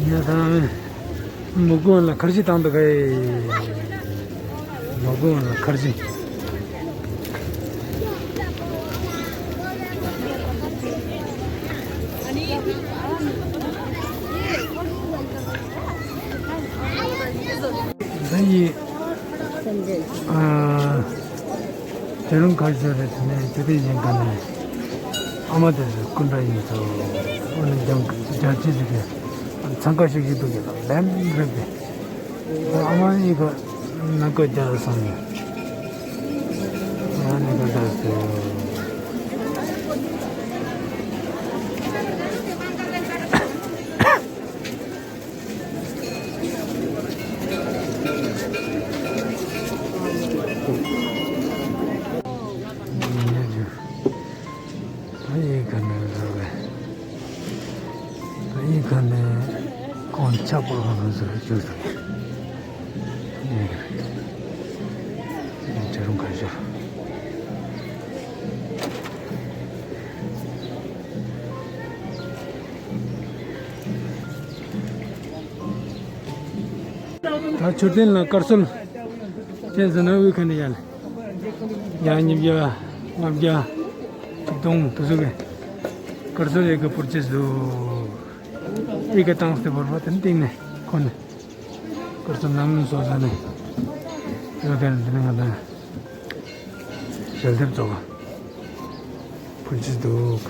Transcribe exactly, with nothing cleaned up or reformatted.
ཡ་ད་མོ་གུ་ལ་ཁར་ཇི་བཏང་འདུག་གས། མོ་གུ་ལ་ཁར་ཇི། ད་ཡི། ཨ། དེ་རུང་ཁ་ཤོར་རེད་དེ་ནས་དེ་དེ་ཡིན་ག་ནས། ཨ་མ་དེ་ཚོ་སྐུ་འདྲ་ཡིན་ཚོ། འོ་ན་རྒྱང་རྒྱ་ཆེ་ཞིག་གིས་འཚང་ཁ་ཤིག་ཤིག་འདུག་གི་ལ་ལན་རེད་དེ། ཨ་མ་ཡིན་ག་ན་ཀོ་རྒྱ་སོང་ནས། ང་ནི་ག་འདྲ་ཟེར། ད་ཡིན་ག་ནས་བཟོ་བས། ད་ཡིན་ག་ནས་ཁོང་ཆག་པ་ག་ནས་བཟོ་བས་བཅུག་ཟེར། ཡིན་ག་རེད། ཡིན་གྲི་རུང་ཁ་ཤོར། ད་མཆོད་རྟེན་ལ་དཀར་གསོལ་བྱས་ཟིན་ན་དབུས་ཁ་ནས་ཡར་ལ་ཡར་ཉིས་བརྒྱ་ལྔ་བརྒྱ་ཆིག་སྟོང་དུ་ཟུག་གི་དཀར་གསོལ་ཡི་གེ་ཕུར་ཅི་ཟུག་ཡི་གེ་བཏང་སྟེ་བོར་བ་དེ་སྟེང་ནས་ཁོ་ནས་དཀར་གསོལ་ནམ་སོ་ས་ནས་དབུས་ཁ་ནས་འདི་ནས་ང་དང་ཞལ་འདེབས་རྫོགས་ཕུར་ཅི་འདུག